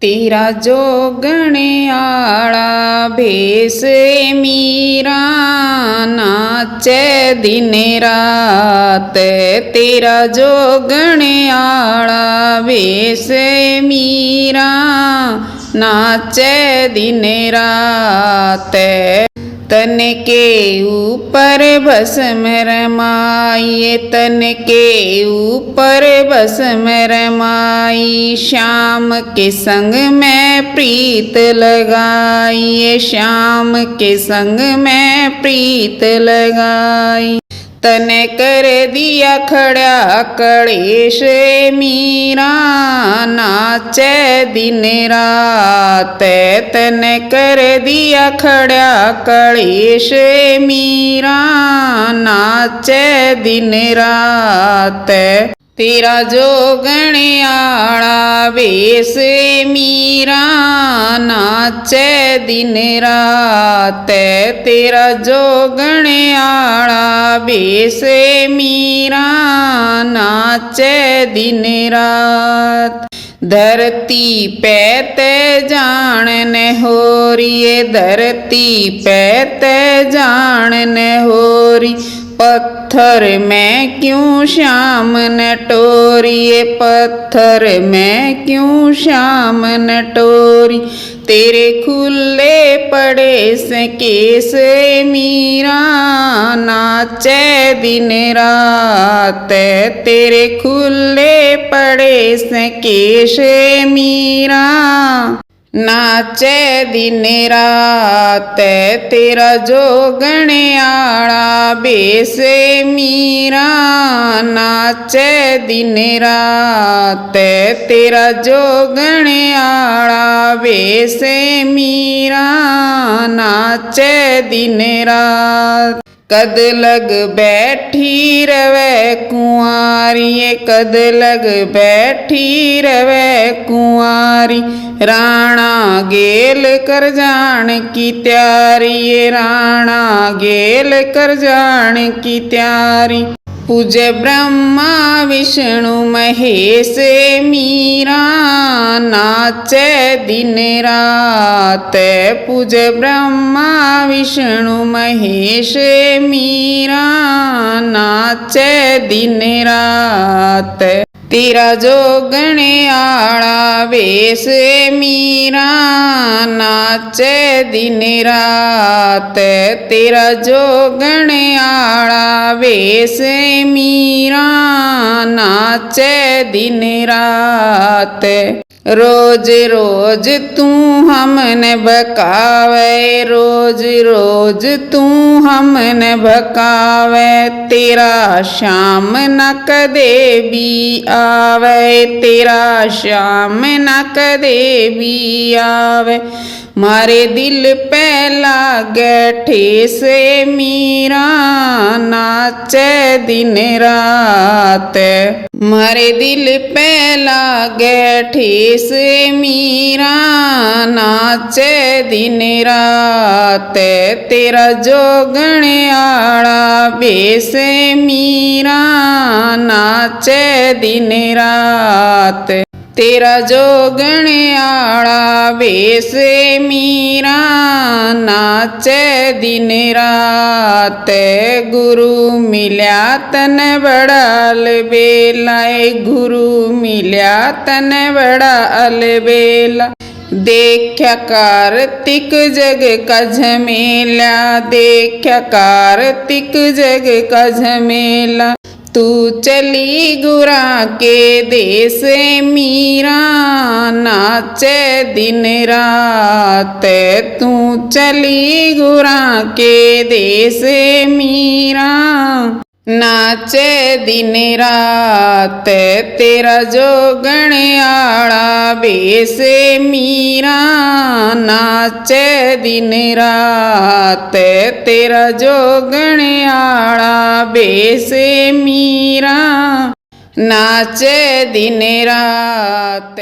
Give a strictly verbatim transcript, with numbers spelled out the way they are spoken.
तेरा जोगण आला भेस मीरा, नाचे दिन रात। तेरा जोगण आला भेस मीरा, नाचे दिन रात। तन के ऊपर भस्म रमाइए, तन के ऊपर भस्म रमाई, श्याम के संग में प्रीत लगाइए, श्याम के संग में प्रीत लगाई। तने कर दिया खड़ा कलेश मीरा, नाचे दिन रात। तने कर दिया खड़ा कलेश मीरा, नाचे दिन रात। तेरा जोगण आला भेस मीरा, नाचे दिन रात। तेरा जोगण आला भेस मीरा, नाचे दिन रात। धरती पे ते जान न हो रही है, धरती पे ते जान न हो रही। पत्थर में क्यों श्याम न टोरिए, पत्थर में क्यों श्याम न टोरी। तेरे खुले पड़े से केस मीरा, नाचे दिन रात। तेरे खुले पड़े से केस मीरा, नाचे दिन रात। तेरा जोगण आला भेस मीरा, नाचे दिन रात। तेरा जोगण आला भेस मीरा, नाचे दिन रात। कद लग बैठी रवे कुंवारी, ये कद लग बैठी रवे कुंवारी। राणा गेल कर जान की तैयारी, ये राणा गेल कर जान की तैयारी। पूजे ब्रह्मा विष्णु महेश मीरा, नाचे दिन रात। पूजे ब्रह्मा विष्णु महेश मीरा, नाचे दिन रात। तेरा जोगण आला भेस मीरा, नाचे दिन रात। तेरा जोगण आला भेस मीरा, नाचे दिन रात। रोज रोज तू हमने बकावे, रोज रोज तू हमने बकावे। तेरा श्याम ना कदे भी आवे, तेरा श्याम ना कदे भी आवे। म्हारे दिल पे लागे ठेस मीरा, नाचे दिन रात। म्हारे दिल पे लागे ठेस मीरा, नाचे दिन रात। तेरा जोगण आला भेस मीरा, नाचे दिन रात। तेरा जोगण आला भेस मीरा, नाचे दिन रात। गुरु मिल्या तने बड़ा अलबेला, ए गुरु मिल्या तने बड़ा अलबेला। देख्या कार्तिक जग का झमेला, देख्या कार्तिक जग का झमेला। तू चली गुरा के देश मीरा, नाचे दिन रात। तू चली गुरा के देश मीरा, नाचे दिन रात। तेरा जोगण आला भेस मीरा, नाचे दिन रात। तेरा जोगण आला भेस मीरा, नाचे दिन रात।